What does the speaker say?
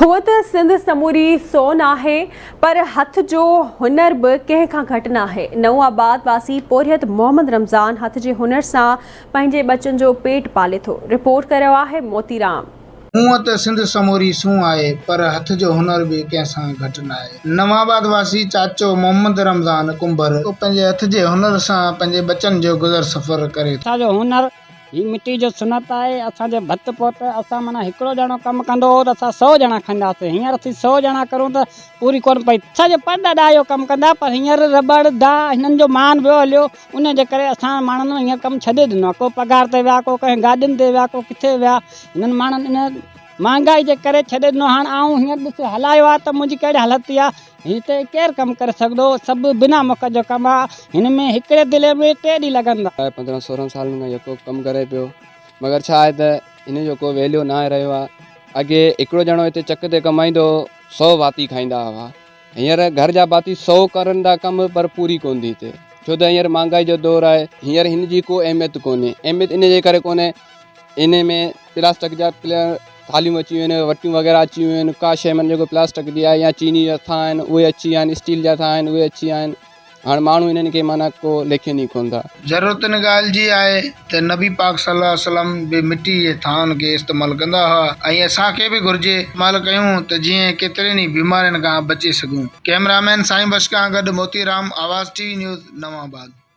هونء ته سنڌ سموري سون آهي پر هٿ جو هنر به ڪنهن کان گهٽ ناهي. نئون آباد واسي پورهيت محمد رمضان هٿ جي هنر سان پنهنجي ٻچن جو پيٽ پالي ٿو. رپورٽ ڪريو آهي موتي رام. هونء ته سنڌ سموري سون آهي پر هٿ جو هنر به ڪنهن سان گهٽ ناهي. نئون آباد واسي چاچو محمد رمضان ڪنڀر پنهنجي هٿ جي هنر سان پنهنجي ٻچن جو گذر سفر ڪري ٿو. اسان جو هنر هي مٽي جو سنت آهي، اسان جي ڀت پوت، اسان معنيٰ هڪڙو ڄڻو ڪم ڪندو هو ته اسان سئو ڄڻا کڻنداسين، هينئر اسين سئو ڄڻا ڪرون ته پوري ڪونه پئي. اسان جي پڙڏاڏا اهو ڪم ڪندا پر هينئر رٻڙ، داء هنن جو مان ويو هليو، ان جي ڪري اسان ماڻهن هينئر ڪم ڇڏي ڏنو آهي، ڪو پگهار تي ويا، ڪو ڪنهن گاڏين تي ويا، ڪو ڪٿي ويا، هنن ماڻهن ان مهانگائي جي ڪري ڇڏي ڏنو، هاڻ آئون هينئر ڏس هلايو آهي ته منهنجي ڪهڙي حالت ٿي آهي. هتي ڪير ڪم ڪري سگهندو، سڀ بنا مک جو ڪم آ، هن ۾ هڪڙي دلي ۾ ٽي ڏينهن لڳندا. آء 15 16 سالن کان يڪو ڪم ڪري پيو مگر ڇا آهي ته هن جو ڪو ويليو ناهي رهيو آهي اڳي هڪڙو ڄڻو هتي چڪ تي ڪمائيندو هو سئو ڀاتي کائيندا هئا هينئر گهر جا ڀاتي سئو ڪرن ٿا ڪم پر پوري ڪونه ٿي ٿئي ڇو ته هينئر مهانگائي جو دور آهي هينئر هن جي ڪو اهميت ڪونهي اهميت ان جي ڪري ڪونهي ان ۾ پلاسٽڪ جا ٿالهيون اچي ويون آهن وٽيون وغيره اچي ويون آهن ڪا شيء معنيٰ جيڪو پلاسٽڪ جي آهي يا چيني جا ٿانء آهن اهي اچي ويا آهن اسٽيل جا ٿانء آهن اهي اچي ويا آهن هاڻ ماڻهو انهن کي معنيٰ ڪو ليکين ئي ڪونه ٿا. ضرورت ان ڳالهه جي آهي ته نبي پاڪ صلي الله عليه وسلم به مٽي جي ٿانون کي استعمال ڪندا هئا ۽ اسان کي به گهرجي استعمال ڪيون ته جيئن ڪيترين ئي بيمارين کان بچي سگهون. ڪئميرا مين سائين بخش کان گڏ Moti Ram, Awaz T V news, Nawan Abad.